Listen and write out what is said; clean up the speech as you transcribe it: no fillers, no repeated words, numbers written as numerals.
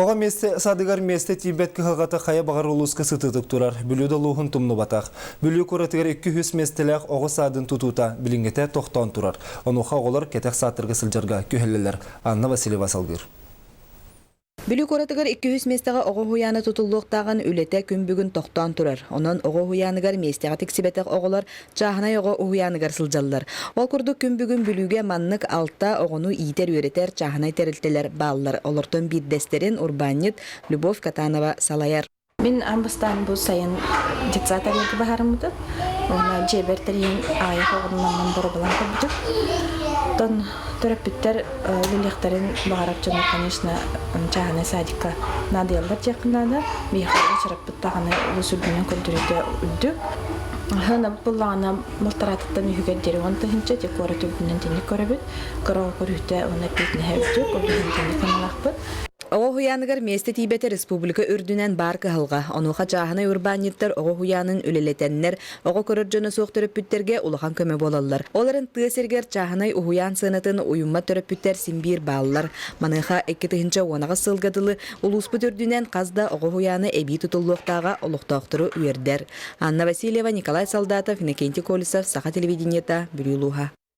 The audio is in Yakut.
Оҕо миэстэ садыгар миэстэ тиийбэт кыһалҕата хайа баҕар улууска сытыытык турар. Бүлүү да улууһун тумнубатах. Бүлүү куоратыгар 200 миэстэлээх оҕо саадын тутуута билиҥҥитэ тохтоон турар. Онуоха оҕолор кэтэх саадтарга сылдьарга күһэллэллэр. Анна Васильева салгыыр. Бүлүү куоратыгар 200 миэстэҕэ оҕо уһуйаана тутуллуохтааҕын үлэтэ күн бүгүн тохтоон турар. Онон оҕо уһуйааныгар миэстэҕэ тиксибэтэх оҕолор чааһынай оҕо уһуйааныгар сылдьаллар. Ол курдук күн бүгүн Бүлүүгэ маннык алта оҕону иитэр-үөрэтэр чааһынай тэрилтэлэр бааллар. Олортон биирдэстэрин урбаанньыт Любовь Катанова салайар. Мин аан бастаан бу сайын детсад арыйарга быһаарыммытым. Уонна дьиэбэр тэрийэн аҕыйах оҕонноммун боробулаан көрбүтүм. Оттон төрөппүттэр үлэлиэхтэрин баҕарар дьоннор, конечно, чааһынай садикка наадыйаллар диэххэ наада. Биһиэхэ уочараппыт даҕаны олус үрдүнэн көрдөрүүтэ үрдүк. Сыанабыт буллаҕына балтараатыттан үһүгэр диэри 10 тыһыынча, ити куорат үрдүнэн итинник көрөбүт. Кыра оҕо көрүүтэ уонна эппиэтинэһэ үрдүк, ол иһин итинник сыаналаахпыт. Оҕо уһуйааныгар миэстэ тиийбэтэ республика үрдүнэн баар кыһалҕа. Онуоха чааһынай урбаанньыттар оҕо уһуйаанын үлэлэтэннэр, оҕо көрөр дьоно суох төрөппүттэргэ улахан көмө буолаллар. Ол эрэн тыа сиригэр чааһынай уһуйаан сыанатын уйуммат төрөппүттэр син биир бааллар. Маныаха 2018 сылга дылы улууспут үрдүнэн хас да оҕо уһуйаана эбии тутуллуохтааҕа олохтоохтору үөрдэр. Анна Васильева, Николай Солдатов, Иннокентий Колесов, Саха телевидениета, Бүлүү улууһа.